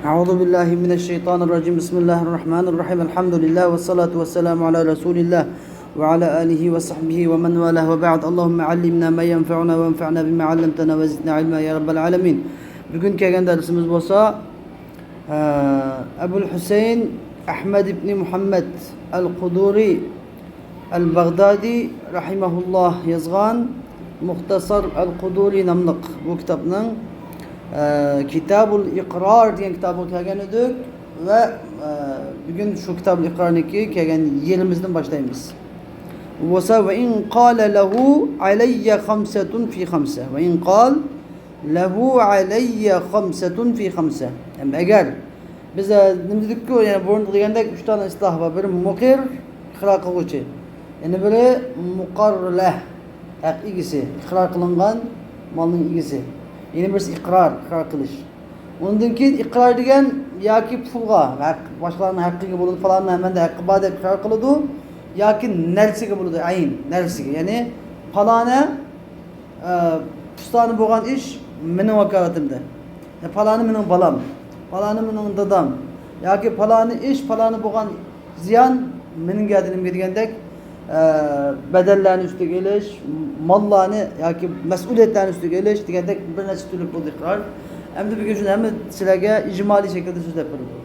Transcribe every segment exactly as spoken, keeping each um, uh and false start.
أعوذ بالله من الشيطان الرجيم. بسم الله الرحمن الرحيم. الحمد لله والصلاة والسلام على رسول الله وعلى آله وصحبه ومن والاه وبعد. اللهم علمنا ما ينفعنا وانفعنا بما علمتنا وزدنا علما يا رب العالمين. بۈگۈن كەلگەن دەرسىمىز بولسا، ئە، ئەبۇل ھۈسەيىن ئەھمەد ئىبنى مۇھەممەد ئەل قۇدۇرى ئەل بەغدادى رەھىمەھۇللاھ يازغان مۇختەسەر ئەل قۇدۇرى ناملىق بۇ كىتابنىڭ، ئە، كىتابۇل ئىقرار دېگەن كىتابىغا كەلگەن ئىدۇق ۋە، ئە، بۈگۈن شۇ كىتابۇل ئىقرارنىڭكى كەلگەن يېرىمىزدىن باشلايمىز. بۇ بولسا، وإن قال له علي خمسة في خمسة. وإن قال له علي خمسة في خمسة. ھەم ئەگەر بىز، ئە، نېمە دېدۇقكۇ، يەنە بۇرۇنقى دېگەندەك ئۈچ دانە ئىستىلاھ بار. بىرى مۇقىر، ئىقرار قىلغۇچى. يەنە بىرى مۇقەررەھ، ھەق ئىگىسى، ئىقرار قىلىنغان مالنىڭ ئىگىسى. يەنە بىرسى ئىقرار، ئىقرار قىلىش. ئۇندىن كېيىن ئىقرار دېگەن ياكى پۇلغا، ھەق، باشقىلارنىڭ ھەققىگە بولىدۇ، پالانىنىڭ مەندە ھەققى بار دەپ ئىقرار قىلىدۇ، ياكى نەرسىگە بولىدۇ، ئەين، نەرسىگە. يەنى پالانە ئە، پۇستانى بولغان ئىش مېنىڭ ۋاكالىتىمدە. يا پالانى مېنىڭ بالام، پالانى مېنىڭ دادام ياكى پالانى ئىش، پالانى بولغان زىيان مېنىڭ گەدىنىمگە دېگەندەك، ئە، بەدەللەرنى ئۈستىگە ئېلىش، ماللارنى ياكى مەسئۇلىيەتلەرنى ئۈستىگە ئېلىش دېگەندەك بىر نەچچە تۈرلۈك بولدى ئىقرار. ئەمدى بۈگۈن شۇنى ھەممە سىلەرگە ئىجمالىي شەكىلدە سۆزلەپ بېرىدۇ.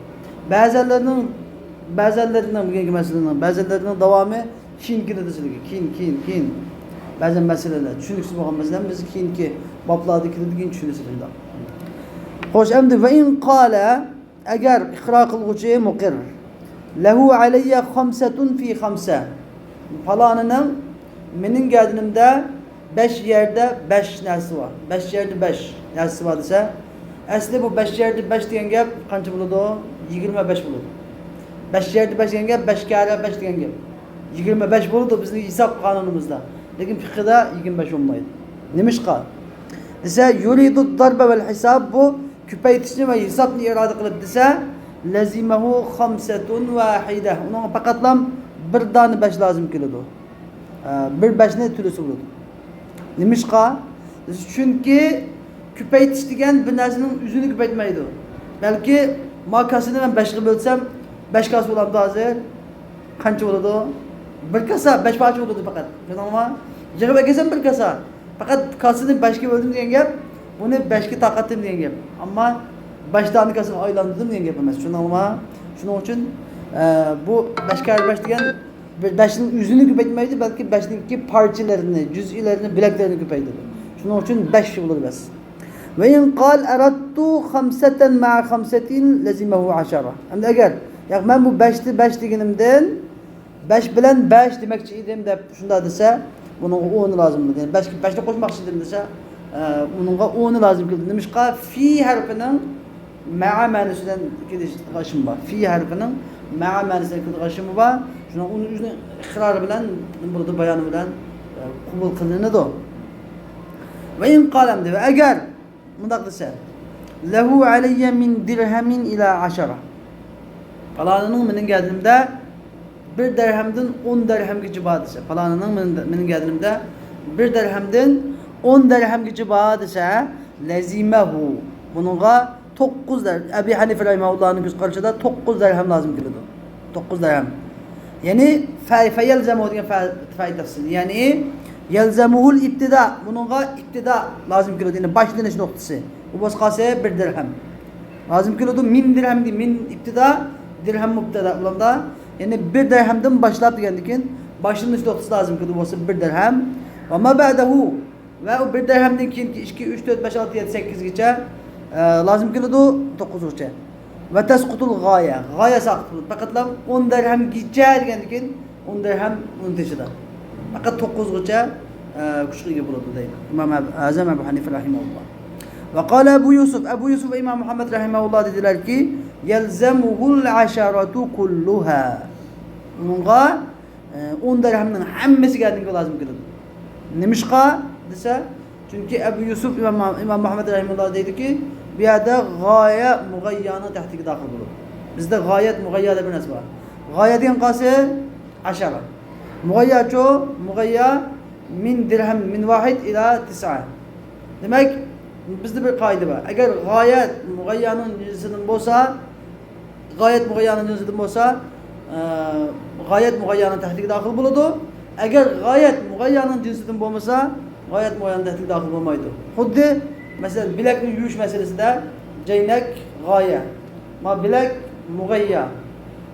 بەزەنلەرنىڭ، بەزەنلەرنىڭ بۈگۈنكى مەسىلىنىڭ بەزەنلەرنىڭ داۋامى كېيىن كېلىدۇ سىلەرگە، كېيىن، كېيىن، كېيىن. بەزەن مەسىلىلەر چۈشىنىكسىز بولغان مەسىلىلەر بىز كېيىنكى بابلاردا كېلىدۇ، كېيىن چۈشىنىسىلەر شۇنداق. خوش، ئەمدى، وإن قال، ئەگەر ئىقرار قىلغۇچى مۇقىر، له علي خمسة في خمسة، پالانىنىڭ مېنىڭ گەدىنىمدە بەش يەردە بەش نەرسە بار، بەش يەردە بەش نەرسە بار دېسە، ئەسلى بۇ بەش يەردە بەش دېگەن گەپ قانچە بولىدۇ؟ يىگىرمە بەش بولىدۇ. بەش يەردە بەش دېگەن گەپ بەش كەرە بەش دېگەن گەپ. يىگىرمە بەش بولىدۇ بىزنىڭ ھېساب قانۇنىمىزدا. لېكىن فىقھىدا يىگىرمە بەش بولمايدۇ. نېمىشقا دېسە، يريد الضرب والحساب، بۇ كۆپەيتىشنى ۋە ھېسابنى ئىرادە قىلىپ دېسە، لزمه خمسة واحدة، ئۇنىڭغا پەقەتلا بىر دانە بەش لازىم كېلىدۇ. ئە، بىر بەشنى تۆلىسە بولىدۇ. نېمىشقا؟ چۈنكى كۆپەيتىش دېگەن بىر نەرسىنىڭ ئۆزىنى كۆپەيتمەيدۇ. بەلكى ما كاسىنى مەن بەشكە بۆلسەم، بەش كاسا بولامدۇ ھازىر؟ قانچە بولىدۇ؟ بىر كاسا، بەش پارچە بولىدۇ پەقەت. چۈشەندىڭلارمۇ؟ يىغىپ ئەكەلسەم بىر كاسا. پەقەت كاسىنى بەشكە بۆلدۈم دېگەن گەپ، بۇنى بەشكە تارقاتتىم دېگەن گەپ. ئەمما بەش دانە كاسىنى ئايلاندۇردۇم دېگەن گەپ ئەمەس. چۈشەندىڭلارمۇ؟ شۇنىڭ ئۈچۈن، ئە، بۇ بەش كەرە بەش دېگەن بىر بەشنىڭ ئۆزىنى كۆپەيتمەيدۇ، بەلكى بەشنىڭكى پارچىلىرىنى، جۈزئىلىرىنى، بۆلەكلىرىنى كۆپەيتىدۇ. شۇنىڭ ئۈچۈن بەش بولىدۇ بەس. وإن قال أردت خمسة مع خمسة لزمه عشرة. ئەمدى ئەگەر، ياق، مەن بۇ بەشتە بەش دېگىنىمدىن بەش بىلەن بەش دېمەكچى ئىدىم دەپ شۇنداق دېسە، بۇنىڭغا ئون لازىم بولىدۇ. يەنى بەشكە بەشنى قوشماقچى ئىدىم دېسە، ئە، ئۇنىڭغا ئون لازىم كېلىدۇ. نېمىشقا؟ في ھەرپىنىڭ مع مەنىسى بىلەن كېلىدىغان ئىشىمۇ بار. في ھەرپىنىڭ مع مەنىسى بىلەن كېلىدىغان ئىشىمۇ بار. شۇنىڭ ئۇنى ئۆزىنىڭ ئىقرارى بىلەن نېمە بولىدۇ، بايانى بىلەن، ئە، قوبۇل قىلىنىدۇ. وإن قال، ئەمدى، ۋە ئەگەر مۇنداق دېسە، له علي من درهم إلى عشرة. پالانىنىڭ مېنىڭ گەدىنىمدە بىر دەرھەمدىن ئون دەرھەمگىچە بار دېسە، پالانىنىڭ مېنىڭ، مېنىڭ گەدىنىمدە بىر دەرھەمدىن ئون دەرھەمگىچە بار دېسە، لزمه، بۇنىڭغا توققۇز دەر-، ئەبى ھەنىفە رەھىمەھۇللاھنىڭ كۆز قارىشىدا توققۇز دەرھەم لازىم كېلىدۇ. توققۇز دەرھەم. يەنى فە-، فيلزمه دېگەن فە-، فەئىل تەفسىلى. يەنى يلزمه الابتداء، بۇنىڭغا ئىبتىدا لازىم كېلىدۇ. يەنى باشلىنىش نۇقتىسى. ئۇ بولسا قالسا بىر دەرھەم لازىم كېلىدۇ. من درهم دېگەن، من ئىبتىدا، دەرھەم مۇبتەدا بولغاندا، يەنى بىر دەرھەمدىن باشلاپ دېگەندىكىن باشلىنىش نۇقتىسى لازىم كېلىدۇ. بولسا بىر دەرھەم. وما بعده، ۋە ئۇ بىر دەرھەمدىن كېيىنكى ئىككى، ئۈچ، تۆت، بەش، ئالتە، يەتتە، سەككىزگىچە، ئە، لازىم كېلىدۇ، توققۇزغىچە. وتسقط الغاية، غايە ساقىت بولىدۇ. پەقەتلا ئون دەرھەمگىچە دېگەندىكىن ئون دەرھەم ئۇنىڭ تېشىدا. پەقەت توققۇزغىچە، ئە، كۈچكە ئىگە بولىدۇ دەيدۇ ئىمام ئەب-، ئەزەم ئەبۇ ھەنىفە رەھىمەھۇللا. وقال أبو يوسف، ئەبۇ يۈسۈف ۋە ئىمام مۇھەممەد رەھىمەھۇللا دېدىلەركى، يلزمه العشرة كلها. ئۇنىڭغا ئون دەرھەمنىڭ ھەممىسى گەدىنىمگە لازىم كېلىدۇ. نېمىشقا دېسە، چۈنكى ئەبۇ يۈسۈف ئىمام، ئىمام مۇھەممەد رەھىمەھۇللا دەيدۇكى، بۇ يەردە غايە مۇغەييانىڭ تەھتىگە داخىل بولىدۇ. بىزدە غايەت مۇغەييا دەپ بىر نەرسە بار. غايە دېگەن قالسا ئەشەرە. مۇغەيياچۇ؟ مۇغەييا من درهم، من واحد إلى تسعة. دېمەك، بىزدە بىر قائىدە بار. ئەگەر غايەت مۇغەييانىڭ جىنسىدىن بولسا، غايەت مۇغەييانىڭ جىنسىدىن بولسا، ئە، غايەت مۇغەييانىڭ تەھتىگە داخىل بولىدۇ. ئەگەر غايەت مۇغەييانىڭ جىنسىدىن بولمىسا، غايەت مۇغەييانىڭ تەھتىگە داخىل بولمايدۇ. خۇددى، مەسىلەن، بىلەكنى يۇيۇش مەسىلىسىدە جەينەك غايە، ما بىلەك مۇغەييا.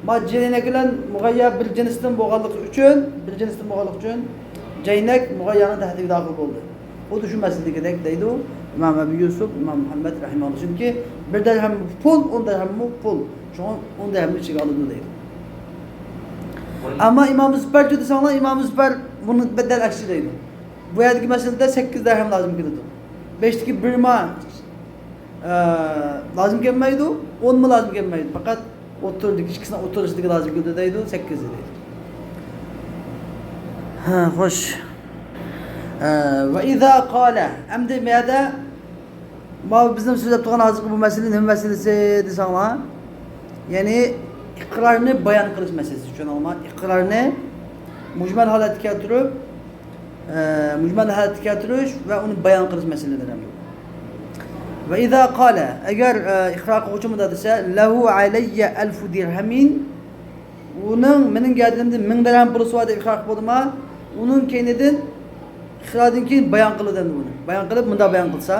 ما جەينەك بىلەن مۇغەييا بىر جىنستىن بولغانلىقى ئۈچۈن، بىر جىنستىن بولغانلىقى ئۈچۈن جەينەك مۇغەييانىڭ تەھتىگە داخىل بولدى. خۇددى شۇ مەسىلىدىكىدەك دەيدۇ ئىمام ئەبۇ يۈسۈپ، ئىمام مۇھەممەد رەھىمەھۇللا. چۈنكى بىر دەرھەم پۇل، ئون دەرھەممۇ پۇل. شۇڭا ئون دەرھەمنى ئىچىگە ئالىدۇ دەيدۇ. ئەمما ئىمام زۇپەرچۇ دېسەڭلار، ئىمام زۇپەر بۇنى دەل ئەكسىچە دەيدۇ. بۇ يەردىكى مەسىلىدە سەككىز دەرھەم لازىم كېلىدۇ. بەشتىكى بىرما، ئە، لازىم كەلمەيدۇ، ئونمۇ لازىم كەلمەيدۇ. پەقەت ئوتتۇرىدىكى، ئىككىسىنىڭ ئوتتۇرىسىدىكى لازىم كېلىدۇ دەيدۇ، سەككىز دەيدۇ. ھە، خوش. ئە، ۋە ئىزا قالە. ئەمدى بۇ يەردە ماۋۇ بىزنىڭ سۆزلەپ تۇرغان ھازىرقى بۇ مەسىلە نېمە مەسىلىسى دېسەڭلار، يەنى ئىقرارنى بايان قىلىش مەسىلىسى، چۈشەندىڭلارمۇ؟ ئىقرارنى مۇجمەل ھالەتكە كەلتۈرۈپ، ئە، مۇجمەل ھالەتكە كەلتۈرۈش ۋە ئۇنى بايان قىلىش مەسىلىلىرى. ۋە ئىزا قالە، ئەگەر، ئە، ئىقرار قىلغۇچى مۇنداق دېسە، لەھۇ ئەلەييە ئەلفۇ دىرھەمىن، ئۇنىڭ مېنىڭ گەدىنىمدە مىڭ دىرھەم پۇلى بار دەپ ئىقرار قىلىپ بولدىما، ئۇنىڭ كەينىدىن، ئىقراردىن كېيىن بايان قىلىدۇ ئەمدى بۇنى. بايان قىلىپ، مۇنداق بايان قىلسا،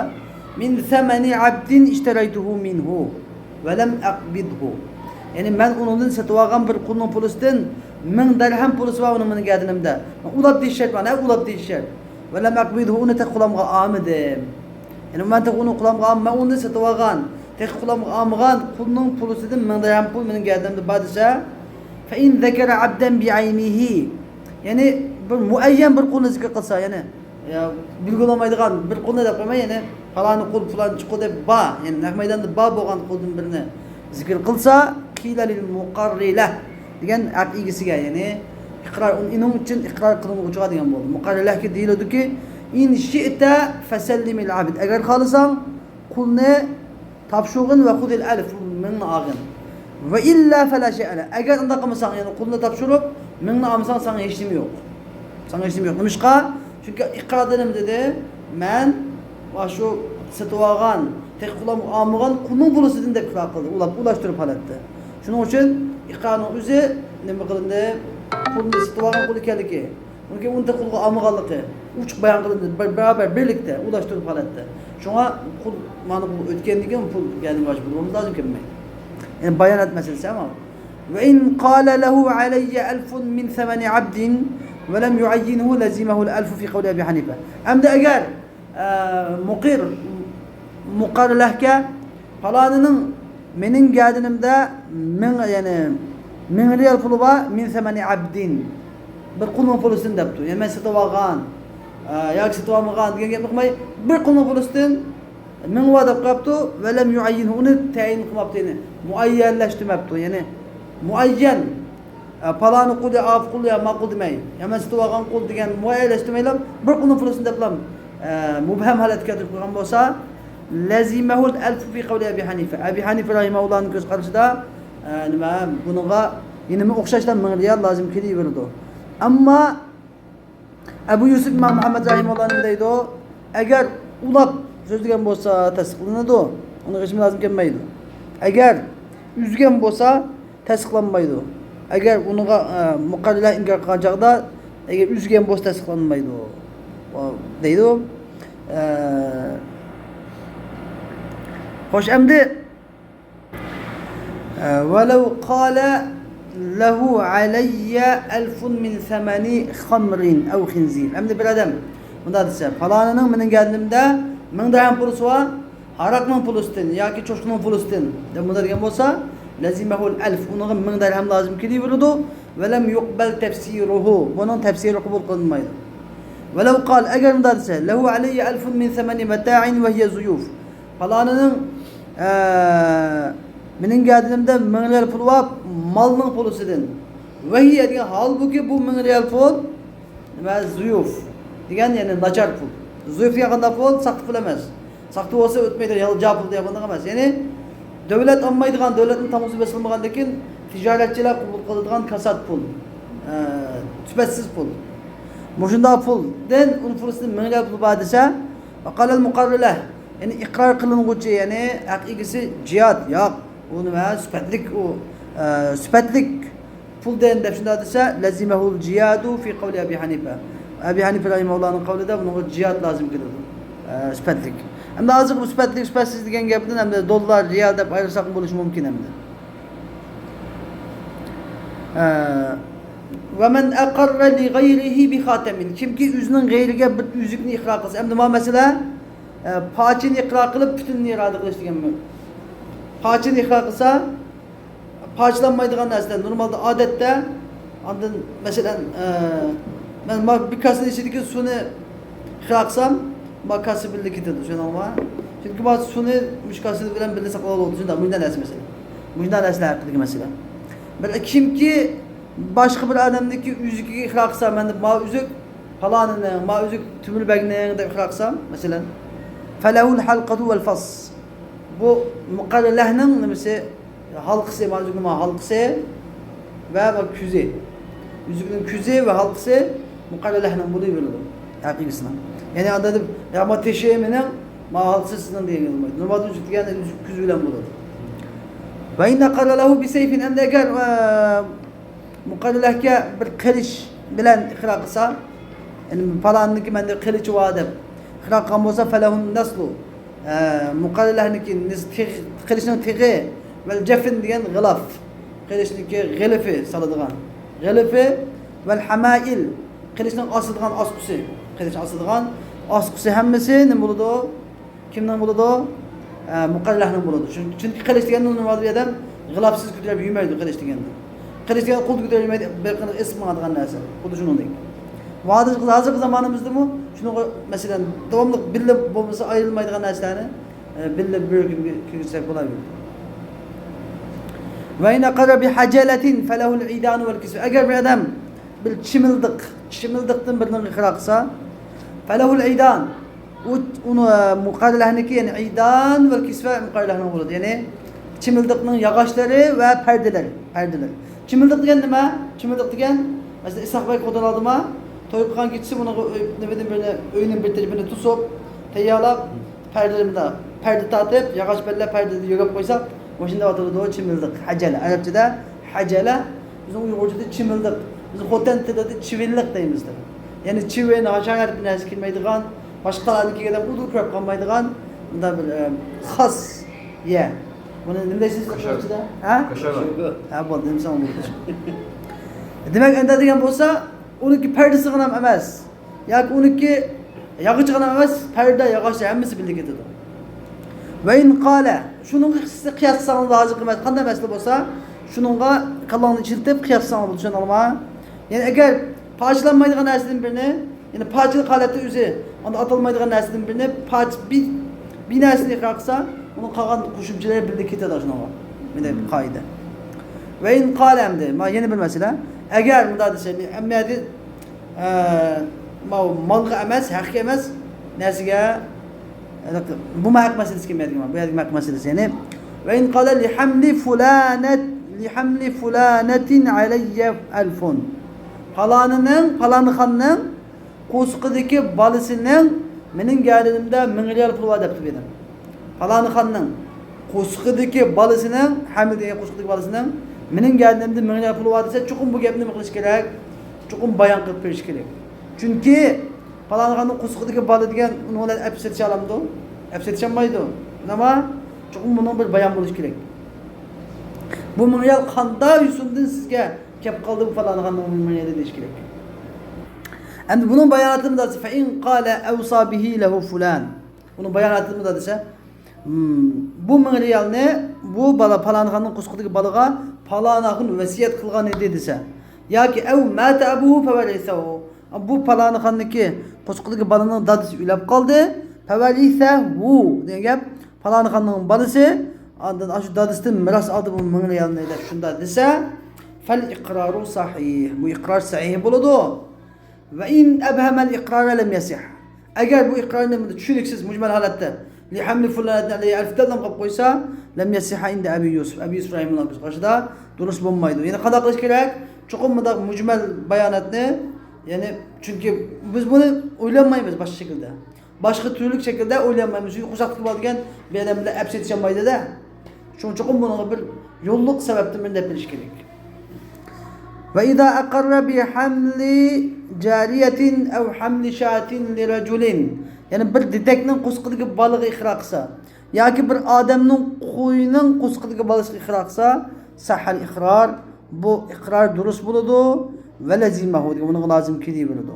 مىن سەمەنى ئەبدىن ئىشتەرەيتۇھۇ مىنھۇ ۋە لەم ئەقبىدھۇ. يەنى مەن ئۇنىڭدىن سېتىۋالغان بىر قۇلنىڭ پۇلىسىدىن مىڭ دىرھەم پۇلىسى بار ئۇنىڭ مېنىڭ گەدىنىمدە. مەن ئۇلاپ دېيىش شەرت، مانا ئۇلاپ دېيىش شەرت. ۋە لەم ئەقبىدھۇ، ئۇنى تېخى قولۇمغا ئالمىدىم. يەنى مەن تېخى ئۇنى قولۇمغا ئالمىدىم، مەن ئۇنى سېتىۋالغان، تېخى قولۇمغا ئالمىغان قۇلنىڭ پۇلىسىدىن مىڭ دىرھەم پۇل مېنىڭ گەدىنىمدە بار دېسە، فەئىن زەكەرە ئەبدەن بىئەينىھى، يەنى بىر مۇئەييەن بىر قۇلنى زىكىر قىلسا، يەنى، يا، بىلگىلى بولمايدىغان بىر قۇلنى دەپ قويماي، يەنى پالانى قۇل، پالانچى قۇل دەپ بار، يەنى نەق مەيداندا بار بولغان قۇلدىن بىرنى زىكىر قىلسا، قىيلە لىل مۇقەررىلەھ دېگەن ھەق ئىگىسىگە، يەنى ئىقرار، ئۇنىڭ ئۈچۈن ئىقرار قىلىنغۇچىغا دېگەن بولدى. مۇقەررىلەھكە دېيىلىدۇكى، ئىن شىئتە فەسەللىمىل ئەبد، ئەگەر خالىساڭ، قۇلنى تاپشۇرغىن ۋە خۇزىل ئەلف، مىڭنى ئالغىن. ۋە ئىللا فەلا شەيئە لەك. ئەگەر ئۇنداق قىلمىساڭ، يەنى قۇلنى تاپشۇرۇپ، مىڭنى ئالمىساڭ، ساڭا ھېچنېمە يوق. ساڭا ھېچنېمە يوق. نېمىشقا؟ چۈنكى ئىقراردا نېمە دېدى؟ مەن مانا شۇ سېتىۋالغان، تېخى قولۇمغا ئالمىغان قۇلنىڭ پۇلىسىدىن دەپ ئىقرار قىلدى. ئۇلاپ، ئۇلاشتۇرۇپ ھالەتتە. شۇنىڭ ئۈچۈن ئىقرارنىڭ ئۆزى نېمە قىلىندى؟ قۇلنى سېتىۋالغان قۇل ئىكەنلىكى. ئۇنىڭكى ئۇنى تېخى قولغا ئالمىغانلىقى ئوچۇق بايان قىلىندى، بىر، بارابەر بىرلىكتە ئۇلاشتۇرۇپ ھالەتتە. شۇڭا قۇل، مانا قۇل ئۆتكەندىن كېيىن پۇل، يەنى مانا شۇ بولمىسا لازىم كەلمەيدۇ. يەنى بايانات مەسىلىسى ئەمما. ۋە ئىن قالە لەھۇ ئەلەييە ئەلفۇن مىن سەمەنى ئەبدىن ۋە لەم يۇئەييىنھۇ لەزىمەھۇل ئەلفۇ فى قەۋلى ئەبى ھەنىفە. ئەمدى ئەگەر ئە، مۇقىر، مۇقەررىلەھكە، پالانىنىڭ مېنىڭ گەدىنىمدە مىڭ، يەنى مىڭ رىيال پۇلى بار، مىن سەمەنى ئەبدىن، بىر قۇلنىڭ پۇلىسىدىن دەپتۇ. يەنى مەن سېتىۋالغان، ئە، ياكى سېتىۋالمىغان دېگەن گەپنى قىلماي، بىر قۇلنىڭ پۇلىسىدىن مىڭ بار دەپ قويۇپتۇ، ۋە لەم يۇئەييىنھۇ، ئۇنى تەيىن قىلماپتۇ، يەنى مۇئەييەنلەشتۈرمەپتۇ، يەنى مۇئەييەن. ئە، پالانى قۇل يا ئاپۇ قۇل يا ما قۇل دېمەي. يا مەن سېتىۋالغان قۇل دېگەن مۇئەييەنلەشتۈرمەيلا، بىر قۇلنىڭ پۇلىسىنى دەپلا، ئە، مۇبھەم ھالەتكە كەلتۈرۈپ قويغان بولسا، لەزىمەھۇل ئەلفۇ فى قەۋلى ئەبى ھەنىفە. ئەبى ھەنىفە رەھىمەھۇللانىڭ كۆز قارىشىدا، ئە، نېمە، بۇنىڭغا يەنىمۇ ئوخشاشلا مىڭ رىيال لازىم كېلىۋېرىدۇ. ئەمما ئەبۇ يۈسۈپ ئىمام مۇھەممەد رەھىمەھۇللا نېمە دەيدۇ؟ ئەگەر ئۇلاپ سۆزلىگەن بولسا تەستىقلىنىدۇ، ئۇنىڭ ھېچنېمە لازىم كەلمەيدۇ. ئەگەر ئۈزگەن بولسا تەستىقلانمايدۇ. ئەگەر ئۇنىڭغا، ئە، مۇقەررىلەر ئىنكار قىلغان چاغدا، ئەگەر ئۈزگەن بولسا تەستىقلانمايدۇ، ئۇ دەيدۇ. ئە، خوش، ئەمدى ۋەلەۋ قالە لەھۇ ئەلەييە ئەلفۇن مىن سەمەنى خەمرىن ئەۋ خىنزىر. ئەمدى بىر ئادەم مۇنداق دېسە، پالانىنىڭ مېنىڭ گەدىنىمدە مىڭ دىرھەم پۇلىسى بار، ھاراقنىڭ پۇلىسىدىن ياكى چوشقىنىڭ پۇلىسىدىن دەپ مۇنداق دېگەن بولسا، لەزىمەھۇل ئەلف، ئۇنىڭغا مىڭ دىرھەم لازىم كېلىۋېرىدۇ. ۋەلەم يۇقبەل تەفسىرۇھۇ، بۇنىڭ تەپسىرى قوبۇل قىلىنمايدۇ. ۋەلەۋ قال، ئەگەر مۇنداق دېسە، لەھۇ ئەلەييە ئەلفۇن مىن سەمەنى مەتاعىن ۋە ھىيە زۇيۇف. پالانىنىڭ، ئە، مېنىڭ گەدىنىمدە مىڭ رىيال پۇلى بار، مالنىڭ پۇلىسىدىن. ۋە ھىيە دېگەن، ھالبۇكى بۇ مىڭ رىيال پۇل نېمە، زۇيۇف دېگەن، يەنى ناچار پۇل. زۇيۇف دېگەن قانداق پۇل؟ ساختا پۇل ئەمەس. ساختا بولسا ئۆتمەيدۇ، يالغۇز جا پۇل دېگەن قانداق ئەمەس. يەنى دۆلەت ئالمايدىغان، دۆلەتنىڭ تامغىسى بېسىلمىغاندىن كېيىن تىجارەتچىلەر قوبۇل قىلىدىغان كاسات پۇل، ئە، سۈپەتسىز پۇل. مۇشۇنداق پۇلدىن ئۇنىڭ پۇلىسىدىن مىڭ رىيال پۇل بار دېسە، ۋە قالەل مۇقەررىلەھ، يەنى ئىقرار قىلىنغۇچى، يەنى ھەق ئىگىسى جىھاد، ياق، ئۇ نېمە، سۈپەتلىك، ئۇ، ئە، سۈپەتلىك پۇل دېگەن دەپ شۇنداق دېسە، لەزىمەھۇل جىھادۇ فى قەۋلى ئەبى ھەنىفە. ئەبى ھەنىفە رەھىمەھۇللاھنىڭ قەۋلىدە بۇنىڭغا جىھاد لازىم كېلىدۇ. ئە، سۈپەتلىك. ئەمدى ھازىرقى بۇ سۈپەتلىك، سۈپەتسىز دېگەن گەپتىن ئەمدى دوللار، رىيال دەپ ئايرىساقمۇ بولۇشى مۇمكىن ئەمدى. ئە، ۋەمەن ئەقەررە لىغەيرىھى بىخاتەمىن. كىمكى ئۆزىنىڭ غەيرىگە بىر ئۈزۈكنى ئىقرار قىلسا. ئەمدى ما مەسىلە، ئە، پارچىنى ئىقرار قىلىپ، پۈتۈننى ئىرادە قىلىش دېگەنمۇ. پارچىنى ئىقرار قىلسا، پارچىلانمايدىغان نەرسىلەر نورمالدا، ئادەتتە، ئاندىن، مەسىلەن، ئە، مەن ما بىر كاسىنىڭ ئىچىدىكى سۇنى ئىقرار قىلسام، ما كاسا بىللە كېتىدۇ، چۈشەندىڭلارمۇ؟ چۈنكى ما سۇنى مۇشۇ كاسا بىلەن بىللە ساقلاپ بولىدۇ، شۇنداق، مۇشۇنداق نەرسە مەسىلەن. مۇشۇنداق نەرسىلەر ھەققىدىكى مەسىلە. بىر كىمكى باشقا بىر ئادەمنىڭكى ئۈزۈكىگە ئىقرار قىلسا، مەن دەپ، ما ئۈزۈك پالانىنىڭ، ما ئۈزۈك تۆمۈر بەگنىڭ دەپ ئىقرار قىلسام، مەسىلەن، فەلەھۇل ھەلقەتۇ ۋەل فاس. بۇ مۇقەررەلەھنىڭ نېمىسى، ھالقىسى، ما ئۈزۈكنىڭ ما ھالقىسى ۋە ما كۆزى. ئۈزۈكنىڭ كۆزى ۋە ھالقىسى مۇقەررەلەھنىڭ بولۇۋېرىدۇ، ھەقىقىسىنىڭ. يەنى ئاندا دەپ، يا ما تېشى مېنىڭ، ما ھالقىسى سىزنىڭ دېگەن بولمايدۇ. نورمالدا ئۈزۈك دېگەن ئۈزۈك كۆز بىلەن بولىدۇ. ۋە ئىن ئەقەررە لەھۇ بىسەيفىن، ئەمدى ئەگەر، ئە، مۇقەررەلەھكە بىر قىلىچ بىلەن ئىقرار قىلسا، يەنى پالاننىڭكى مەندە قىلىچى بار دەپ ئىقرار قىلغان بولسا، فەلەھۇن نەسلۇ. ئە، مۇقەررەلەھنىڭكى نىس-، تېغ-، قىلىچنىڭ تېغى، ۋەل جەفىن دېگەن غىلاف، قىلىچنىڭكى غىلىفى سالىدىغان. غىلىفى، ۋەل ھەمائىل، قىلىچنىڭ ئاسىدىغان ئاسقۇسى، قىلىچ ئاسىدىغان ئاسقۇسى ھەممىسى نېمە بولىدۇ؟ كىمنىڭ بولىدۇ؟ ئە، مۇقەررەلەھنىڭ بولىدۇ. چۈن-، چۈنكى قىلىچ دېگەن نورمالدا بىر ئادەم غىلاپسىز كۆتۈرۈپ يۈرمەيدۇ قىلىچ دېگەندە. قېرىش دېگەن قولدا كۆتۈرەلمەيدۇ، بىر قېنىغا ئېسىپ ماڭىدىغان نەرسە. خۇددى شۇنىڭدەك. ھازىر، ھازىرقى زامانىمىزدىمۇ شۇنىڭغا، مەسىلەن، داۋاملىق بىللە بولمىسا ئايرىلمايدىغان نەرسىلەرنى، ئە، بىللە بىر كۈنگە كىرگۈزسەك بولاۋېرىدۇ. ۋە ئىن ئەقەررە بىھەجەلەتىن فەلەھۇل ئىدانۇ ۋەل كىسۋە. ئەگەر بىر ئادەم بىر چىمىلدىق، چىمىلدىقتىن بىرنىڭ ئىقرار قىلسا، فەلەھۇل ئىدان. ئۇ، ئۇنى، مۇقەررەلەھنىكى، يەنى ئىدان ۋە كىسۋە مۇقەررەلەھنىڭ بولىدۇ. يەنى چىمىلدىقنىڭ ياغاچلىرى ۋە پەردىلىرى، پەردىلىرى. چىمىلدىق دېگەن نېمە؟ چىمىلدىق دېگەن، مەسىلەن، ئىسھاق بەگ خوتۇن ئالدىما توي قىلغان كېچىسى بۇنىڭغا ئۆي، نېمىدىن بىرنى، ئۆينىڭ بىر تەرىپىنى توسۇپ، تەييارلاپ، پەردىلىرى مۇنداق، پەردە تارتىپ، ياغاچ بەللەپ پەردىدە يۆگەپ قويساق، مۇشۇنداق ئاتىلىدۇ چىمىلدىق، ھەجەلە. ئەرەبچىدە ھەجەلە، بىزنىڭ ئۇيغۇرچىدا چىمىلدىق. بىز خوتەن تىلىدا چىۋىنلىق دەيمىز. يەنى چىۋىن، ھاشارات بىر نەرسە كىرمەيدىغان، باشقىلارنىڭكىگە ئۇدۇل كىرىپ قالمايدىغان، مۇنداق بىر، ئە، خاس يەر. بۇنى نېمە دەيسىز ئۇيغۇرچىدا؟ ھە؟ كاشارات. ھە، بولدى، دېمىسەڭ بولدى. دېمەك، ئەندە دېگەن بولسا، ئۇنىڭكى پەردىسىغىنام ئەمەس. ياكى ئۇنىڭكى ياغىچىغىنام ئەمەس، پەردە، ياغاچ ھەممىسى بىللە كېتىدۇ. ۋە ئىن قالە، شۇنىڭغا قىياس قىلساڭلار ھازىرقى مەسىلە، قانداق مەسىلە بولسا، شۇنىڭغا كاللاڭنى ئىشلىتىپ قىياس قىلساڭلار بولىدۇ، چۈشەندىڭلارمۇ؟ يەنى ئەگەر پارچىلانمايدىغان نەرسىدىن بىرنى، يەنى پارچىلىق ھالەتتە ئۆزى، ئاندىن ئاتالمايدىغان نەرسىدىن بىرنى، پارچە، بىر، بىر نەرسىنى ئىقرار قىلسا، ئۇنىڭ قالغان قوشۇمچىلىرى بىللە كېتىدۇ شۇنىڭغا. مۇنداق بىر قائىدە. ۋە ئىن قالە ئەمدى، ما يەنە بىر مەسىلە. ئەگەر مۇنداق دېسە، ئەمدى ئە، ماۋۇ مالغا ئەمەس، ھەققە ئەمەس نەرسىگە، بۇمۇ ھەق مەسىلىسى كەلمەيدىكەن، بۇ يەردىكى ھەق مەسىلىسى. يەنى، ۋە ئىن قالە لىھەملى فۇلانەت، لىھەملى فۇلانەتىن ئەلەييە ئەلفۇن. پالانىنىڭ، پالانى خاننىڭ قورسىقىدىكى بالىسىنىڭ مېنىڭ گەدىنىمدە مىڭ رىيال پۇلى بار دەپتۇ بىر ئادەم. پالانى خاننىڭ قورسىقىدىكى بالىسىنىڭ، ھەمىل دېگەن قورسىقىدىكى بالىسىنىڭ مېنىڭ گەدىنىمدە مىڭ رىيال پۇلى بار دېسە، چوقۇم بۇ گەپنى نېمە قىلىش كېرەك؟ چوقۇم بايان قىلىپ بېرىش كېرەك. چۈنكى پالانى خاننىڭ قورسىقىدىكى بالا دېگەن ئۇنى بىلەن ئەپ سېتىشالامدۇ؟ ئەپ سېتىشالمايدۇ. ئەمما چوقۇم بۇنىڭ بىر بايان بولۇشى كېرەك. بۇ مىڭ رىيال قانداق يوسۇندىن سىزگە كەپ قالدى، بۇ پالانى خاننىڭ مىڭ رىيالى دېيىش كېرەك. ئەمدى بۇنىڭ باياناتىنى دېسە، فەئىن قالە ئەۋسا بىھى لەھۇ فۇلان. ئۇنىڭ باياناتىنى مۇنداق دېسە، مم، بۇ مىڭ رىيالنى بۇ بالا، پالانى خاننىڭ قورسىقىدىكى بالىغا پالانى خان ۋەسىيەت قىلغان ئىدى دېسە، ياكى ئەۋ ماتە ئەبۇھۇ فەۋەرىسەھۇ، بۇ پالانى خاننىڭكى قورسىقىدىكى بالىنىڭ دادىسى ئۆلۈپ قالدى، فەۋەرىسەھۇ دېگەن گەپ، پالانى خاننىڭ بالىسى ئاندىن ئاشۇ دادىسىدىن مىراس ئالدى بۇ مىڭ رىيالنى دەپ شۇنداق دېسە، فەل ئىقرارۇ سەھىھ، بۇ ئىقرار سەھىھ بولىدۇ. ۋە ئىن ئەبھەمەل ئىقرارە لەم يەسىھ. ئەگەر بۇ ئىقرارنى چۈشىنىكسىز، مۇجمەل ھالەتتە، لىھەملى فۇلانەتىن ئەلەيھى ئەلف دىرھەم قىلىپ قويسا، لەم يەسىھە ئىندە ئەبى يۇسۇف. ئەبى يۇسۇف رەھىمۇللاھنىڭ قارىشىدا دۇرۇس بولمايدۇ. يەنى قانداق قىلىش كېرەك؟ چوقۇم مۇنداق مۇجمەل باياناتنى، يەنى، چۈنكى بىز بۇنى ئويلانمايمىز باشقا شەكىلدە. باشقا تۈرلۈك شەكىلدە ئويلىيالمايمىز. چۈنكى قورساقتىكى بار دېگەن بىر ئادەم بىلەن ئەپ سېتىشالمايدۇ-دە. شۇنىڭ چوقۇم بۇنىڭغا بىر يوللۇق سەۋەبتىن بىرنى دەپ بېرىش كېرەك. وإذا أقر بحمل جارية أو حمل شاة لرجل. يەنى بىر دېدەكنىڭ قورسىقىدىكى بالىغا ئىقرار قىلسا، ياكى بىر ئادەمنىڭ قوينىڭ قورسىقىدىكى بالىسىغا ئىقرار قىلسا، صح الإقرار، بۇ ئىقرار دۇرۇس بولىدۇ، ولزمه دېگەن، بۇنىڭغا لازىم كېلىۋېرىدۇ.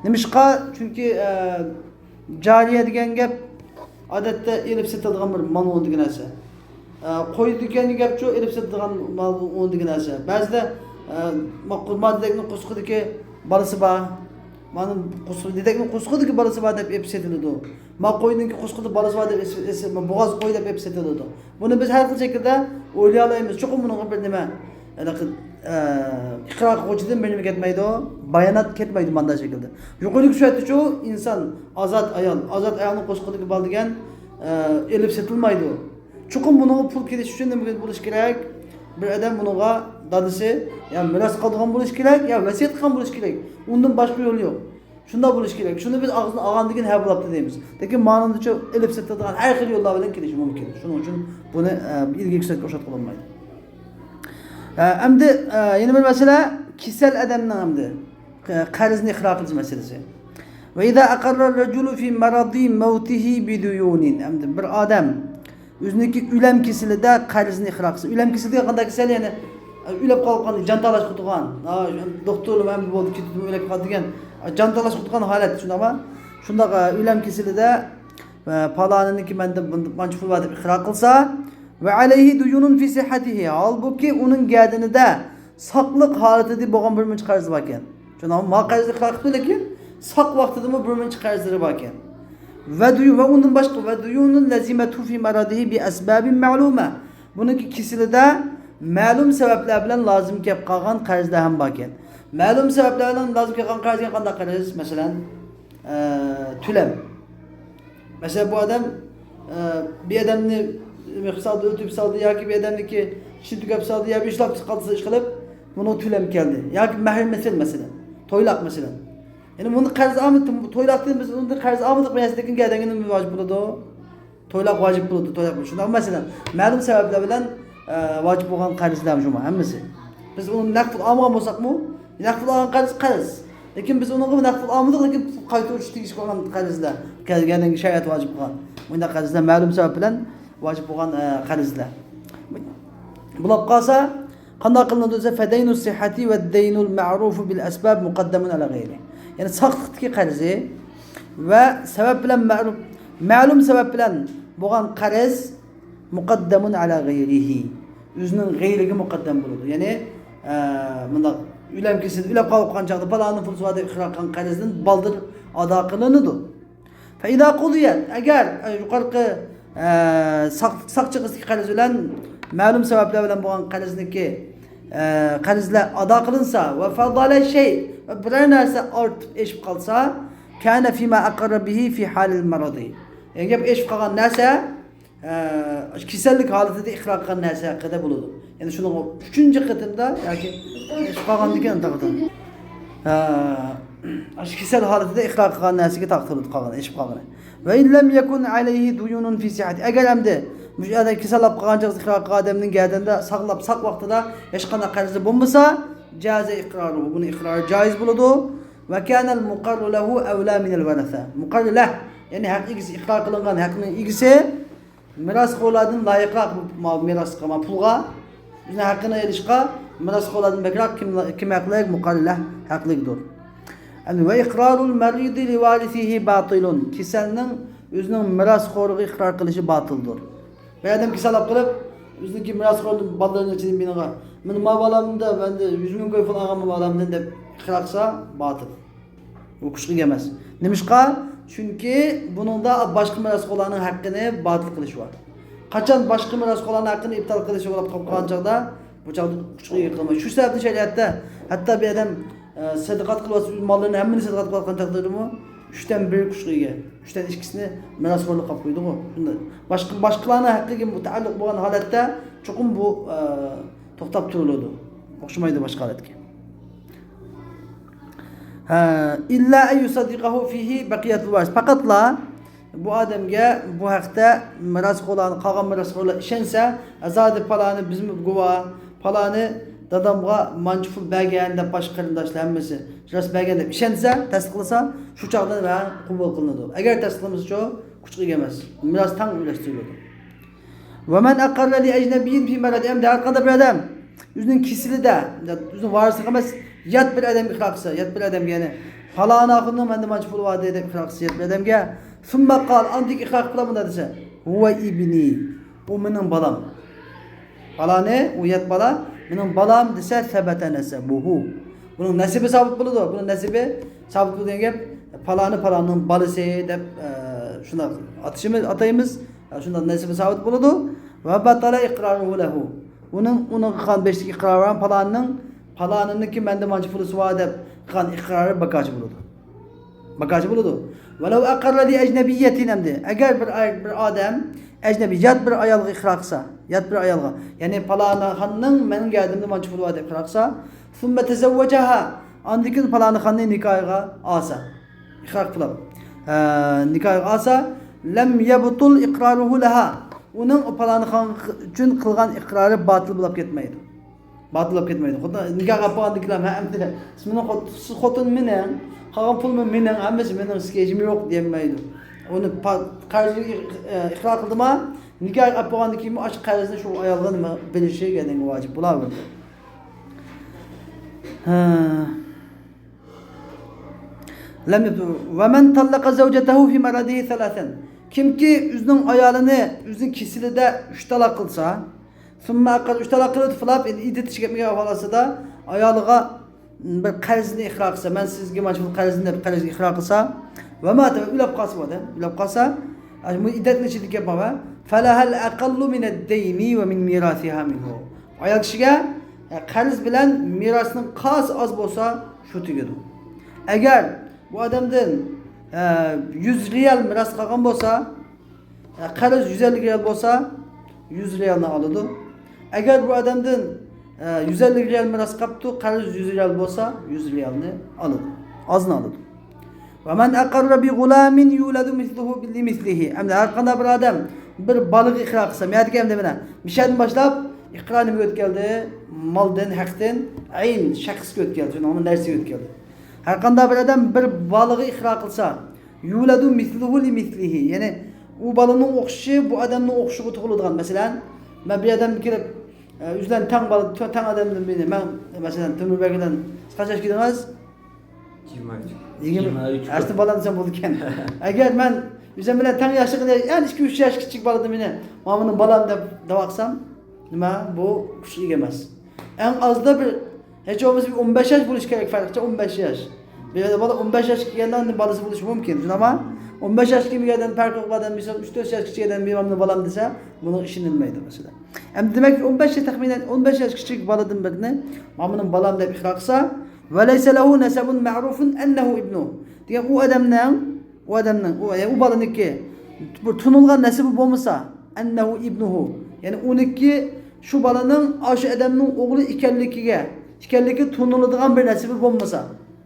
نېمىشقا؟ چۈنكى، ئە، جارىيە دېگەن گەپ ئادەتتە ئېلىپ سېتىلىدىغان بىر مال ئۇنى دېگەن نەرسە. ئە، قوي دېگەن گەپچۇ ئېلىپ سېتىلىدىغان مال ئۇنى دېگەن نەرسە. بەزىدە، ئە، ما-، ما دېدەكنىڭ قورسىقىدىكى بالىسى بار. مانا قورسىقى، دېدەكنىڭ قورسىقىدىكى بالىسى بار دەپ ئېلىپ سېتىلىدۇ. ما قوينىڭكى قورسىقىدا بالىسى بار دەپ ئېلىپ، ئېلىپ، بوغاز قوي دەپ ئېلىپ سېتىلىدۇ. بۇنى بىز ھەر خىل شەكىلدە ئويلىيالايمىز. چوقۇم بۇنىڭغا بىر نېمە، ھېلىقى، ئە، ئىقرار قىلغۇچىدىن بىر نېمە كەتمەيدۇ، بايانات كەتمەيدۇ مانداق شەكىلدە. يۇقىرىدىكى سۈرەتتىچۇ ئىنسان، ئازاد ئايال، ئازاد ئايالنىڭ قورسىقىدىكى بالا دېگەن، ئە، ئېلىپ سېتىلمايدۇ. چوقۇم بۇنىڭغا پۇل كېلىش ئۈچۈن نېمە بولۇشى كېرەك؟ بىر ئادەم بۇنىڭغا دادىسى يا مىراس قالىدىغان بولۇشى كېرەك، يا ۋەسىيەت قىلغان بولۇشى كېرەك. ئۇندىن باشقا يول يوق. شۇنداق بولۇشى كېرەك. شۇنى بىز ئاغزىدىن ئالغاندىن كېيىن ھە بولاپتۇ دەيمىز. لېكىن مانىدىچۇ ئېلىپ سېتىلىدىغان ھەر خىل يوللار بىلەن كېلىشى مۇمكىن. شۇنىڭ ئۈچۈن بۇنى، ئە، ئىلگىرىكى سۈرەتكە ئوخشاتقىلى بولمايدۇ. ئە، ئەمدى، ئە، يەنە بىر مەسىلە، كېسەل ئادەمنىڭ ئەمدى، ئە، قەرزنى ئىقرار قىلىش مەسىلىسى. وإذا أقر الرجل في مرض موته بديون. ئەمدى بىر ئادەم ئۆزىنىڭكى ئۆلەم كېسىلىدە قەرزنى ئىقرار قىلسا. ئۆلەم كېسىلى دېگەن قانداق كېسەل؟ يەنى ئۆلۈپ قالغان، جان تالاشقا تۇرغان. ھا، دوختۇرلار ئەمدى بولدى، كېتىدۇ، ئۆلۈپ قالدى دېگەن. جان تالاشقا تۇرغان ھالەت، شۇنداقمۇ؟ شۇنداق، ئۆلەم كېسىلىدە، پالانىنىڭكى مەندە بۇنچە پۇل بار دەپ ئىقرار قىلسا، وعليه ديون في صحته. ھالبۇكى ئۇنىڭ گەدىنىدە ساقلىق ھالىتىدە بولغان بىر مۇنچە قەرزى باركەن. شۇنداقمۇ؟ ما قەرزنى ئىقرار قىپتۇ، لېكىن ساق ۋاقتىدىمۇ بىر مۇنچە قەرزلىرى باركەن. ۋە دۇيۇ-، ۋە ئۇندىن باشقا، وديون لزمته في مرضه بأسباب معلومة. بۇنىڭكى كېسىلىدە مەلۇم سەۋەبلەر بىلەن لازىم كەپ قالغان قەرزلەر ھەم باركەن. مەلۇم سەۋەبلەر بىلەن لازىم كەپ قالغان قەرز دېگەن قانداق قەرز؟ مەسىلەن، ئە، تۆلەم. مەسىلەن، بۇ ئادەم، ئە، بىر ئادەمنى مىخ سالدى، ئۆلتۈرۈپ سالدى ياكى بىر ئادەمنىڭكى چىشىنى تۈگەپ سالدى يا بىر ئىشلاپ قالدى، ئىشقىلىپ، بۇنىڭ تۆلەم كەلدى. ياكى مەھرىم مىسىل، مەسىلەن، تويلاق، مەسىلەن. يەنى بۇنى قەرز ئالمىدى، تويلاقتىن بىز ئۇنى قەرز ئالمىدۇق، مەسىلەن، لېكىن گەدەنگە نېمە ۋاجىپ بولىدۇ؟ تويلاق ۋاجىپ بولىدۇ، تويلاق بولىدۇ. شۇنداق، مەسىلەن، مەلۇم سەۋەبلەر بىلەن، ئە، ۋاجىپ بولغان قەرزلەر شۇمۇ ھەممىسى. بىز ئۇنى نەق پۇل ئالمىغان بولساقمۇ، نەق پۇل ئالغان قەرز، قەرز. لېكىن بىز ئۇنىڭغا نەق پۇل ئالمىدۇق، لېكىن پۇل قايتۇرۇش تېگىشلىك بولغان قەرزلەر. كەلگەندىن كېيىن شەرىئەت ۋاجىپ قىلغان. مۇنداق قەرزلەر مەلۇم سەۋەب بىلەن ۋاجىپ بولغان، ئە، قەرزلەر. بولۇپ قالسا، قانداق قىلىنىدۇ دېسە، فدين الصحة والدين المعروف بالأسباب مقدم على غيره. يەنى ساقلىقتىكى قەرزى ۋە سەۋەب بىلەن مەلۇم، مەلۇم سەۋەب بىلەن بولغان قەرز مۇقەددەمۇن ئەلا غەيرىھى. ئۆزىنىڭ غەيرىگە مۇقەددەم بولىدۇ. يەنى، ئە، مۇنداق ئۆلەم كېسىلى، ئۆلۈپ قالغان چاغدا پالانىنىڭ پۇلى بار دەپ ئىقرار قىلغان قەرزدىن بالدۇر ئادا قىلىنىدۇ. فإذا قضيت، ئەگەر، ئە، يۇقىرىقى، ئە، ساق-، ساقچى قىزدىكى قەرز بىلەن مەلۇم سەۋەبلەر بىلەن بولغان قەرزنىكى، ئە، قەرزلەر ئادا قىلىنسا، وفضل شيء، ۋە بىرەر نەرسە ئارتىپ ئېشىپ قالسا، كان فيما أقر به في حال المرض. يەنى گەپ ئېشىپ قالغان نەرسە، ئە، كېسەللىك ھالىتىدە ئىقرار قىلغان نەرسە ھەققىدە بولىدۇ. يەنى شۇنىڭغا ئۈچىنچى قېتىمدا ياكى ئىش قالغاندىن كېيىن تارقىتىلىدۇ. ئە، ئاشۇ كېسەل ھالىتىدە ئىقرار قىلغان نەرسىگە تارقىتىلىدۇ قالغان، ئېشىپ قالغىنى. وإن لم يكن عليه ديون في صحته. ئەگەر ئەمدى مۇشۇ ئادەم كېسەل بولۇپ قالغان چاغدا ئىقرار قىلغان ئادەمنىڭ گەدىنىدە ساقلاپ، ساق ۋاقتىدا ھېچقانداق قەرزى بولمىسا، جاز إقراره، بۇنى ئىقرارى جايىز بولىدۇ. وكان المقر له أولى من الورثة. مۇقەرر لەھ، يەنى ھەق ئىگىسى، ئىقرار قىلىنغان ھەقنىڭ ئىگىسى مىراسخورلاردىن لايىقراق ما-، مىراسقا، ما پۇلغا، ئۆزىنىڭ ھەققىنى ئېلىشقا مىراسخورلاردىن بەكرەك كىم، كىم ھەقلىك؟ مۇقەرر لەھ ھەقلىكدۇر. ئەمدى وإقرار المريض لوارثه باطل. كېسەلنىڭ ئۆزىنىڭ مىراسخورىغا ئىقرار قىلىشى باتىلدۇر. بىر ئادەم كېسەل بولۇپ قېلىپ، ئۆزىنىڭكى مىراسخور بالىلىرىنىڭ ئىچىدىن بىرىگە، مېنىڭ ما بالامدا مەندە يۈز مىڭ كوي پۇل ئالغان ما بالامدىن دەپ ئىقرار قىلسا، باتىل. ئۇ كۈچلۈك ئەمەس. نېمىشقا؟ چۈنكى بۇنىڭدا باشقا مىراسخورلارنىڭ ھەققىنى باتىل قىلىش بار. قاچان باشقا مىراسخورلارنىڭ ھەققىنى ئىپتال قىلىش بولۇپ قالغان چاغدا، بۇ چاغدا كۈچلۈك ئىقرار قىلمايدۇ. شۇ سەۋەبتىن شەرىئەتتە ھەتتا بىر ئادەم، ئە، سەدىقات قىلىۋاتسا، ئۆز ماللىرىنى ھەممىنى سەدىقات قىلىۋاتقان تەقدىردىمۇ، ئۈچتىن بىر كۈچلۈكىگە، ئۈچتىن ئىككىسىنى مىراسخورلۇققا قويىدىغۇ. شۇنداق. باشقا، باشقىلارنىڭ ھەققىگە مۇتەئەللىق بولغان ھالەتتە چوقۇم بۇ، ئە، توختاپ تۇرۇلىدۇ. ئوخشىمايدۇ باشقا ھالەتكە. ھە، إلا أن يصدقه فيه بقية الورثة. پەقەتلا بۇ ئادەمگە بۇ ھەقتە مىراسخورلارنى، قالغان مىراسخورلار ئىشەنسە، زادى پالانى بىزمۇ گۇۋاھ، پالانى دادامغا مانچە پۇل بەرگەن دەپ باشقا قېرىنداشلار ھەممىسى راست بەرگەن دەپ ئىشەنسە، تەستىقلىسا، شۇ چاغدا ھە، قوبۇل قىلىنىدۇ. ئەگەر تەستىقلىمىسىچۇ، قۇچىقى ئىگە ئەمەس. مىراس تەڭ ئۆلەشتۈرۈلىدۇ. ومن أقر لأجنبي في مرضه، ئەمدى ھەر قانداق بىر ئادەم ئۆزىنىڭ كېسىلىدە، ئۆزىنىڭ ۋارىسلىقى ئەمەس، يات بىر ئادەمگە ئىقرار قىلسا، يات بىر ئادەمگە، يەنى پالان ئاخۇننىڭ مەندە مانچە پۇلى بار دەپ ئىقرار قىلسا يات بىر ئادەمگە، ثم قال، ئاندىن كېيىن ئىقرار قىلىپ مۇنداق دېسە، هو ابني، ئۇ مېنىڭ بالام. پالانى، ئۇ يات بالا، مېنىڭ بالام دېسە، ثبت نسبه، بۇنىڭ نەسىبى سابىت بولىدۇ. بۇنىڭ نەسىبى سابىت بولىدۇ دېگەن گەپ، پالانى پالاننىڭ بالىسى دەپ، ئە، شۇنداق ئاتىشىمىز، ئاتايمىز. شۇنداق نەسىبى سابىت بولىدۇ. وبطل إقراره له. ئۇنىڭ، ئۇنىڭ قىلغان بېشىدىكى ئىقرارى بىلەن پالاننىڭ، پالانىنىڭكى مەندە مانچە پۇلىسى بار دەپ قىلغان ئىقرارى بىكارچى بولىدۇ. بىكارچى بولىدۇ. ولو أقر لأجنبية ئەمدى. ئەگەر بىر ئاي-، بىر ئادەم ئەجنەبىي، يات بىر ئايالغا ئىقرار قىلسا، يات بىر ئايالغا، يەنى پالانى خاننىڭ مېنىڭ گەدىنىمدە مانچە پۇلى بار دەپ ئىقرار قىلسا، ثم تزوجها، ئاندىن كېيىن پالانى خاننى نىكاھىغا ئالسا، ئىقرار قىلىپ، ئە، نىكاھىغا ئالسا، لم يبطل إقراره لها، ئۇنىڭ پالانى خان ئۈچۈن قىلغان ئىقرارى باتىل بولۇپ كەتمەيدۇ. باتىل بولۇپ كەتمەيدۇ. خوتۇن نىكاھقا ئاپارغاندىن كېيىن، ھە، ئەمدى سىز مېنىڭ خوت-، سىز خوتۇن مېنىڭ، قالغان پۇلمۇ مېنىڭ، ھەممىسى مېنىڭ، سىزگە ھېچنېمە يوق دېيەلمەيدۇ. ئۇنى پا-، قەرزگە ئىق-، ئە، ئىقرار قىلدىما، نىكاھقا ئاپارغاندىن كېيىنمۇ ئاشۇ قەرزنى شۇ ئايالغا نېمە بېرىشى يەنە ۋاجىپ بولاۋېرىدۇ. ھە. لم يبطل. ومن طلق زوجته في مرضه ثلاثا. كىمكى ئۆزىنىڭ ئايالىنى ئۆزىنىڭ كېسىلىدە ئۈچ تالاق قىلسا، ثم أقر، ئۈچ تالاق قىلىپ، تۇپلاپ، ئىددىتى چىقىپ كەتمىگەن ئەھۋال ئاستىدا ئايالىغا بىر قەرزنى ئىقرار قىلسا، مەن سىزگە مانچە پۇل قەرزنى دەپ قەرزنى ئىقرار قىلسا، ومات، ئۆلۈپ قالسا بۇ ئادەم، ئۆلۈپ قالسا، ئاشۇ ئىددەتنىڭ ئىچىدىكى بابا، فلها الأقل من الدين ومن ميراثها منه. ئايال كىشىگە، ئە، قەرز بىلەن مىراسنىڭ قايسى ئاز بولسا، شۇ تېگىدۇ. ئەگەر بۇ ئادەمدىن، ئە، يۈز رىيال مىراس قالغان بولسا، ئە، قەرز يۈز ئەللىك رىيال بولسا، يۈز رىيالنى ئالىدۇ. ئەگەر بۇ ئادەمدىن، ئە، يۈز ئەللىك رىيال مىراس قاپتۇ، قەرز يۈز رىيال بولسا، يۈز رىيالنى ئالىدۇ. ئازنى ئالىدۇ. ومن أقر بغلام يولد مثله لمثله. ئەمدى ھەر قانداق بىر ئادەم بىر بالىغا ئىقرار قىلسا، مەدىكى ئەمدى مانا، مىشەدىن باشلاپ ئىقرار نېمىگە ئۆتكەلدى؟ مالدىن، ھەقتىن، ئەين، شەخسكە ئۆتكەلدى. شۇنىڭ نەرسىگە ئۆتكەلدى. ھەر قانداق بىر ئادەم بىر بالىغا ئىقرار قىلسا، يولد مثله لمثله. يەنى ئۇ بالىنىڭ ئوخشىشى بۇ ئادەمنىڭ ئوخشىشىغا تۇغۇلىدىغان. مەسىلەن، مەن بىر ئادەم كېلىپ، ئە، ئۆزلەرنىڭ تەڭ بالا، تەڭ ئادەمدىن بىرنى، مەن، مەسىلەن، تۆمۈر بەگ بىلەن قانچە ياشقا كىردىڭىز؟ يىگىرمە ئۈچ. يىگىرمە، يىگىرمە ئۈچ. ئەسلى بالام دېسەم بولىدىكەن. ئەگەر مەن ئۆزۈم بىلەن تەڭ ياشلىق، يەنە ئىككى، ئۈچ ياش كىچىك بالىدىن مېنى، مانا مېنىڭ بالام دەپ دەۋا قىلسام، نېمە، بۇ ئۇچۇر ئىگە ئەمەس. ئەڭ ئازدا بىر، ھېچ بولمىسا بىر ئون بەش ياش بولۇشى كېرەك، پەرقىچە ئون بەش ياش. بىر يەردە بالا ئون بەش ياشقا كەلگەندە ئۇنىڭ بالىسى بولۇشى مۇمكىن، شۇنداقمۇ؟ ئون بەش ياشقا كەلگەندە پەرقى يوق ئادەم، مىسال، ئۈچ، تۆت ياشقىچە ئادەم بىر بالام دېسە، بۇنىڭغا ئىشىنىلمەيدۇ، مەسىلەن. ئەمدى دېمەك، ئون بەش ياش، تەخمىنەن ئون بەش ياش كىچىك بالىدىن بىرنى، مانا مېنىڭ بالام دەپ ئىقرار قىلسا، وليس له نسب معروف أنه ابنه دېگەن ئۇ ئادەمنىڭ، ئۇ ئادەمنىڭ، ئۇ، ئۇ بالىنىڭكى بىر تونۇلغان نەسىبى بولمىسا، أنه ابنه، يەنى ئۇنىڭكى شۇ بالىنىڭ ئاشۇ ئادەمنىڭ ئوغلى ئىكەنلىكىگە، ئىكەنلىكى تونۇلىدىغان بىر نەسىبى بولمىسا.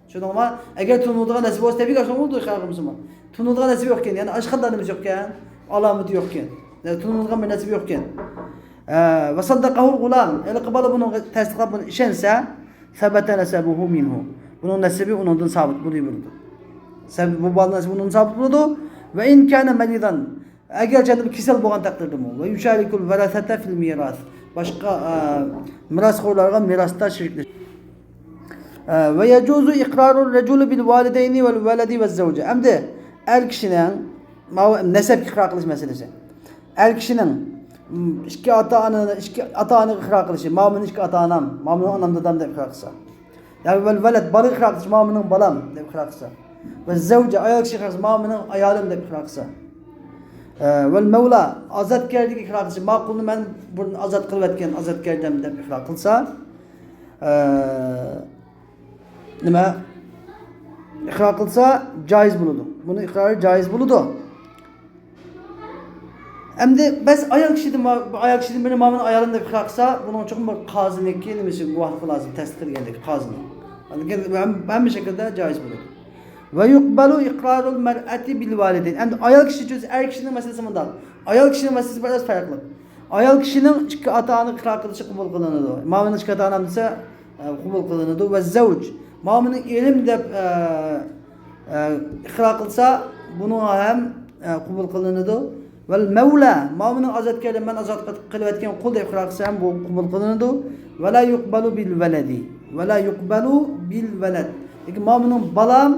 چۈشەندىڭىزمۇ؟ ئەگەر تونۇلىدىغان نەسىبى بولسا، تەبىئىيكى ئاشۇنداق بولىدۇ، ئىقرار قىلمىسىمۇ. تونۇلىدىغان نەسىبى يوقكەن، يەنى ئاشۇنداق نېمىسى يوقكەن، ئالامىتى يوقكەن، يەنى تونۇلىدىغان بىر نەسىبى يوقكەن. ئە، وصدقه الغلام، ھېلىقى بالا بۇنىڭغا تەستىقلاپ، بۇنى ئىشەنسە، ثبت نسبه منه، بۇنىڭ نەسىبى ئۇنىڭدىن سابىت بولۇۋېرىدۇ. سەبەب بۇ بالىنىڭ نەسىبى ئۇنىڭدىن سابىت بولىدۇ. وإن كان مريضا، ئەگەرچە بۇ كېسەل بولغان تەقدىردىمۇ. ويشارك الورثة في الميراث، باشقا، ئە، مىراسخورلارغا مىراستا شېرىكلىشىدۇ. ئە، ويجوز إقرار الرجل بالوالدين والولد والزوجة. ئەمدى ئەر كىشىنىڭ ماۋۇ نەسەبكە ئىقرار قىلىش مەسىلىسى. ئەر كىشىنىڭ، م، ئىككى ئاتا-ئانىنى، ئىككى ئاتا-ئانىغا ئىقرار قىلىشى، ماۋۇ مېنىڭ ئىككى ئاتا-ئانام، ماۋۇ مېنىڭ ئانام، دادام دەپ ئىقرار قىلسا. يا ۋەل ۋەلەد، بالىغا ئىقرار قىلسا، ماۋۇ مېنىڭ بالام دەپ ئىقرار قىلسا. ۋە زەۋجە، ئايال كىشى ئىقرار قىلسا، ماۋۇ مېنىڭ ئايالىم دەپ ئىقرار قىلسا. ئە، ۋەل مەۋلا، ئازادكەردىكى ئىقرار قىلسا، ما قۇلنى مەن بۇرۇن ئازاد قىلىۋەتكەن ئازادكەردەم دەپ ئىقرار قىلسا. ئە، نېمە؟ ئىقرار قىلسا جايىز بولىدۇ. بۇنىڭ ئىقرارى جايىز بولىدۇ. ئەمدى بەس ئايال كىشىدىن، ئايال كىشىدىن بىرى ماۋۇنى ئايالىم دەپ ئىقرار قىلسا، بۇنىڭ ئۈچۈن بىر قازىنىڭكى نېمىسى، گۇۋاھلىقى لازىم، تەستىق قىلغاندەك قازىنىڭ. لېكىن ھەم-، ھەممە شەكىلدە جايىز بولىدۇ. ويقبل إقرار المرأة بالوالدين. ئەمدى ئايال كىشى ئۈچۈن، ئەر كىشىنىڭ مەسىلىسى مۇنداق. ئايال كىشىنىڭ مەسىلىسى بىراز پەرقلىق. ئايال كىشىنىڭ ئىككى ئاتا-ئانىغا ئىقرار قىلىشى قوبۇل قىلىنىدۇ. ماۋۇ مېنىڭ ئىككى ئاتا-ئانام دېسە، ئە، قوبۇل قىلىنىدۇ. والزوج، ماۋۇ مېنىڭ ئېرىم دەپ، ئە، ئە، ئىقرار قىلسا، بۇنىڭغا ھەم، ئە، قوبۇل قىلىنىدۇ. والمولى، ماۋۇ مېنىڭ ئازاد قىلىۋەتكەن قۇل دەپ ئىقرار قىلسا ھەم بۇ قوبۇل قىلىنىدۇ. ولا يقبل بالولد. ولا يقبل بالولد. لېكىن ماۋۇ مېنىڭ بالام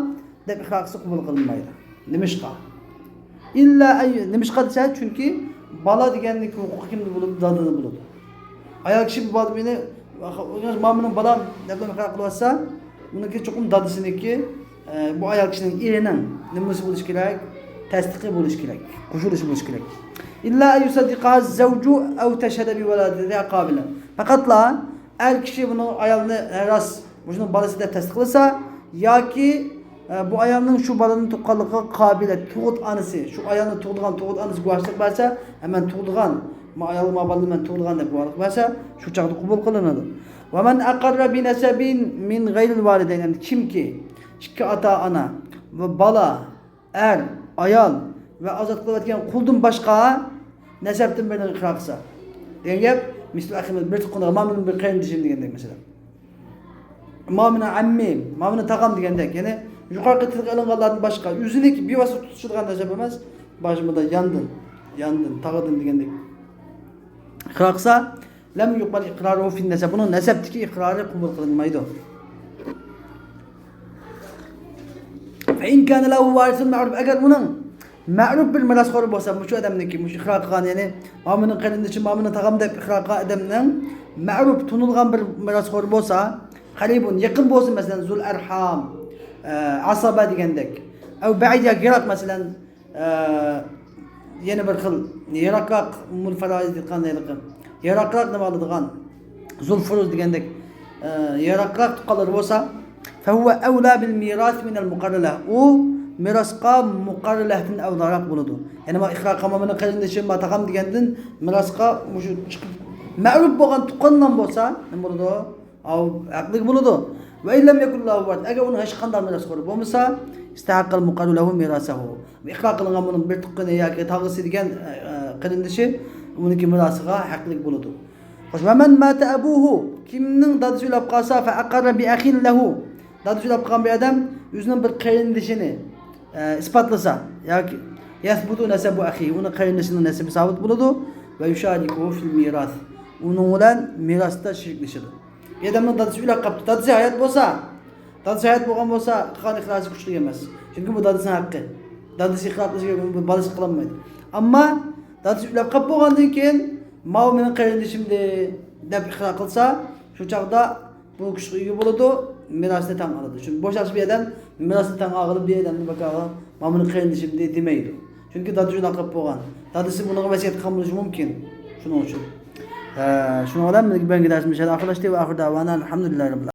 دەپ ئىقرار قىلسا قوبۇل قىلىنمايدۇ. نېمىشقا؟ ئىللا ئەن، نېمىشقا دېسە، چۈنكى بالا دېگەننىڭ ھوقۇقى كىمدە بولىدۇ؟ دادىدا بولىدۇ. ئايال كىشى بۇ بالا مېنى، ماۋۇ مېنىڭ بالام دەپ ئىقرار قىلىۋاتسا، بۇنىڭكى چوقۇم دادىسىنىڭكى، ئە، بۇ ئايال كىشىنىڭ ئېرىنىڭ نېمىسى بولۇشى كېرەك؟ تەستىقى بولۇشى كېرەك. قوشۇلۇشى بولۇشى كېرەك. إلا أن يصدقها الزوج أو تشهد بولادتها قابلة. پەقەتلا ئەر كىشى بۇنىڭ ئايالنى، ھە، راست، مۇشۇنىڭ بالىسى دەپ تەستىقلىسا ياكى، ئە، بۇ ئايالنىڭ شۇ بالىنى تۇغقانلىقىغا قابىلە، تۇغۇت ئانىسى، شۇ ئايالنى تۇغىدىغان تۇغۇت ئانىسى گۇۋاھچىلىق بەرسە، ھە، مەن تۇغىدىغان، ما ئايال، ما بالىنى مەن تۇغىدىغان دەپ گۇۋاھلىق بەرسە، شۇ چاغدا قوبۇل قىلىنىدۇ. ومن أقر بنسب من غير الوالدين، يەنى كىمكى ئىككى ئاتا-ئانا ۋە بالا، ئەر، ئايال ۋە ئازاد قىلىۋەتكەن قۇلدىن باشقا نەسەبتىن بىرىنى ئىقرار قىلسا دېگەن گەپ، مثل أخي، بىر تۇغقىنىغا، مانا مېنىڭ بىر قېرىندىشىم دېگەندەك مەسىلەن. مانا مېنىڭ ئەممىم، مانا مېنىڭ تاغام دېگەندەك. يەنى يۇقىرىقى تىلغا ئېلىنغانلاردىن باشقا ئۆزىنىڭكى بىۋاسىتە تۇتىشىدىغان نەسەب ئەمەس، باشقا مۇنداق ياندىن، ياندىن، تاغىدىن دېگەندەك ئىقرار قىلسا، لم يقبل إقراره في النسب، بۇنىڭ نەسەبتىكى ئىقرارى قوبۇل قىلىنمايدۇ. فإن كان له وارث معروف، ئەگەر ئۇنىڭ مەرۇپ بىر مىراسخورى بولسا، مۇشۇ ئادەمنىڭكى، مۇشۇ ئىقرار قىلغان، يەنى مانا مېنىڭ قېرىندىشىم، مانا مېنىڭ تاغام دەپ ئىقرار قىلغان ئادەمنىڭ مەرۇپ، تونۇلغان بىر مىراسخورى بولسا، قەرىبۇن، يېقىن بولسا، مەسىلەن، زۇل ئەرھام، ئە، ئاسابە دېگەندەك، ئەۋ بەئىد، ياكى يىراق، مەسىلەن، ئە، يەنە بىر خىل يىراقراق، مۇل فارائىز دېيىلغان ھېلىقى يىراقراق نېمە ئالىدىغان، زۇل فۇرۇز دېگەندەك، ئە، يىراقراق تۇغقانلىرى بولسا، فهو أولى بالميراث من المقرر له، ئۇ مىراسقا مۇقەررەر لەھدىن ئەۋلاراق بولىدۇ. يەنى ما ئىقرار قىلغان مېنىڭ قېرىندىشىم، ما تاغام دېگەندىن مىراسقا مۇشۇ چىقىپ مەرۇپ بولغان تۇغقانلار بولسا نېمە بولىدۇ؟ ئاۋۇ ھەقلىك بولىدۇ. وإن لم يكن له ورث، ئەگەر ئۇنىڭ ھېچقانداق مىراسخورى بولمىسا، استحق المقرر له ميراثه، ئىقرار قىلىنغان بۇنىڭ بىر تۇغقىنى ياكى تاغىسى دېگەن، ئە، ئە، قېرىندىشى ئۇنىڭكى مىراسىغا ھەقلىك بولىدۇ. خوش، ومن مات أبوه، كىمنىڭ دادىسى ئۆلۈپ قالسا، فأقر بأخ له، دادىسى ئۆلۈپ قالغان بىر ئادەم ئۆزىنىڭ بىر قېرىندىشىنى، ئە، ئىسپاتلىسا ياكى يەسبۇتۇ نەسەبۇ ئەخى، ئۇنىڭ قېرىندىشىنىڭ نەسىبى سابىت بولىدۇ. ويشاركه في الميراث، ئۇنىڭ بىلەن مىراستا شېرىكلىشىدۇ. بىر ئادەمنىڭ دادىسى ئۆلۈپ قاپتۇ، دادىسى ھايات بولسا، دادىسى ھايات بولغان بولسا، قىلغان ئىقرارى كۈچلۈك ئەمەس. چۈنكى بۇ دادىسىنىڭ ھەققى. دادىسى ئىقرار قىلىشى كېرەك، بۇ بالىسى قىلالمايدۇ. ئەمما دادىسى ئۆلۈپ قاپ بولغاندىن كېيىن، ماۋۇ مېنىڭ قېرىندىشىمدى دەپ ئىقرار قىلسا، شۇ چاغدا بۇ كۈچكە ئىگە بولىدۇ، مىراسنى تەڭ ئالىدۇ. چۈنكى بوشاشقا بىر ئادەم مىراسنى تەڭ ئالغىلى بىر ئادەمنى بىكارغا، ماۋۇ مېنىڭ قېرىندىشىمدى دېمەيدۇ. چۈنكى دادىسى ئۆلۈپ قاپ بولغان. دادىسى بۇنىڭغا ۋەسىيەت قىلغان بولۇشى مۇمكىن. شۇنىڭ ئۈچۈن. ھە، شۇنىڭ بىلەن بۈگۈنكى دەرسىمىز شۇ يەردە ئاخىرلاشتى. وآخر دعوانا الحمد لله رب العالمين.